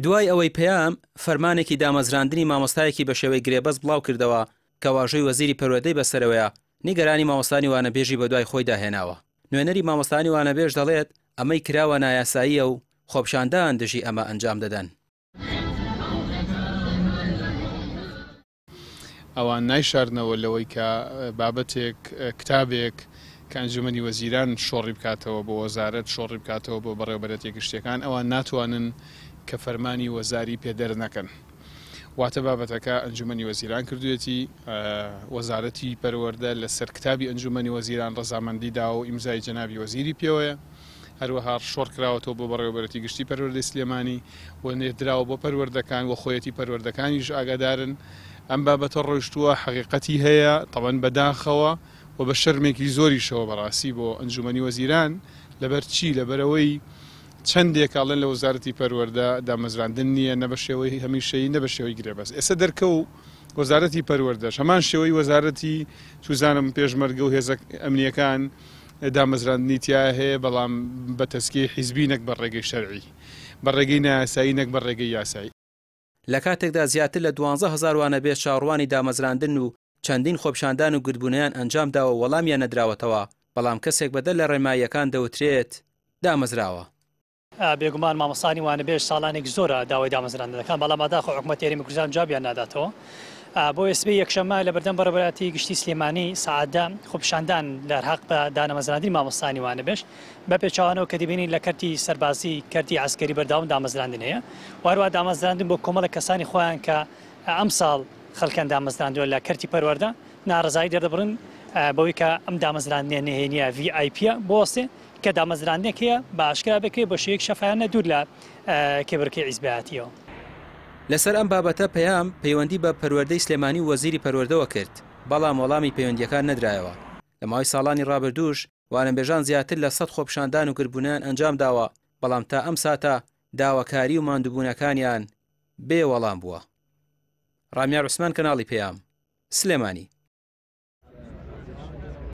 دوای ئەوەی پەیام فەرمانێکی دامەزراندنی مامۆستایەکی بە شێوەی گرێبەست بڵاوکردەوە کە واژۆی وەزیری پەروەردەی بەسەرەوەیە، نیگەرانی مامۆستانی وانەبێژی بەدوای خۆیدا هێناوە. نوێنەری مامۆستایانی وانەبێژ دەڵێت، ئەمەی کراوە نایاساییە و خۆپیشاندان دژی ئەمە ئەنجام دەدەن. ئەوان نایشارنەوە لەوەی کە بابەتێک، کتابێک کە ئەنجومەنی وەزیران شۆڕی بکاتەوە بۆ وەزارەت، شۆڕی بکاتەوە بۆ بەڕێوەبەرێتیە گشتیەکان، ئەوان ناتوانن کە فەرمانی وەزاری پێ دەرنەکەن. واتە بابەتەکە ئەنجومەنی وەزیران کردوێتی، وەزارەتی پەروەردە لەسەر کتابی ئەنجومەنی وەزیران ڕەزامەندی داوە و ئیمزای جەنابی وەزیری پێوەیە. هەروەها شۆڕکراوەتەوە بۆ بەڕێوەبەرێتی گشتی پەروەردەی سلێمانی و نێردراوە بۆ پەروەردەکان و خۆیەتی پەروەردەکانیش ئاگادارن ئەم بابەتە ڕۆیشتووە حەقیقەتی هەیە تەبەن بەداخەوە و بە شەرمێکی زۆریشەوە بەڕاستی بۆ ئەنجومەنی وەزیران لەبەر چی لەبەرەوەی چەندێک ئەڵێن لە وەزارەتی پەروەردە دامەزراندن نییە نە بە شێوەی هەمیشەیی نە بە شێوەی گرێبەست ئێستا دەرکەو وەزارەتی پەروەردەش هەمان شێوەی وەزارەتی چوزانم پێشمەرگە و هێزە ئەمنیەکان دامەزراندنی تیا هەیە بەڵام بە تەزکیەی حیزبی نەک بە ڕێگەی شەرعی، بە ڕێگەی نایاسایی نەک بە ڕێگەی یاسایی. لە کاتێکدا زیاتر لە 12 هەزار وانەبێژ چاوەڕوانی دامەزراندنن و چەندین خۆپیشاندان و گردبوونەیان ئەنجامداوە و وەڵامیان نەدراوەتەوە، بەڵام کەسێک بەدەر لە ڕێنماییەکان دەوترێت دامەزراوە. بێگومان مامۆستایانی وانەبێژ ساڵانێک زۆرە داوای دامەزراندن دەکەن، بەڵام بەداخەوە حکومەتی هەرێمی کوردستان جوابیان ناداتەوە. بۆیە سبەی یەکشەممە لەبەردەم بەڕێوەبەرایەتی گشتی سلێمانی سەعات دە خۆپیشاندان دەرهەق بە دانەمەزراندنی مامۆستایانی وانەبێژ، بە پێچەوانەوە کە دەبینین لە کەرتی سەربازی، کەرتی عەسکەری بەردەوام دامەزراندن هەیە و هەروەها دامەزراندن بۆ کۆمەڵێک کەسانی خۆیان کە ئەمساڵ خەڵکیان دامەزراندووە لە کەرتی پەروەردە ناڕەزایی دەردەبڕن بەوەی کە ئەم دامەزراندنە نهێنییە VIP ە بوەستێ. کە دامەزراندنێک هەیە بە ئاشکرا بکرێت بە شێوەیەکی شەفایانە دوور لە کێبڕکێی حیزبایەتیەوە. لەسەر ئەم بابەتە پەیام پەیوەندی بە پەروەردەی سلێمانی و وەزیری پەروەردەوە کرد، بەڵام وەڵامی پەیوەندییەکان نەدرایەوە. لە ماوەی ساڵانی ڕابردووش وانەبێژان زیاتر لە 100 خۆپیشاندان و گردبوونەیان ئەنجامداوە، بەڵام تا ئەم ساتە داواکاری و ماندووبوونەکانیان بێ وەڵام بووە. ڕامیار عوسمان کەناڵی پەیام، سلێمانی.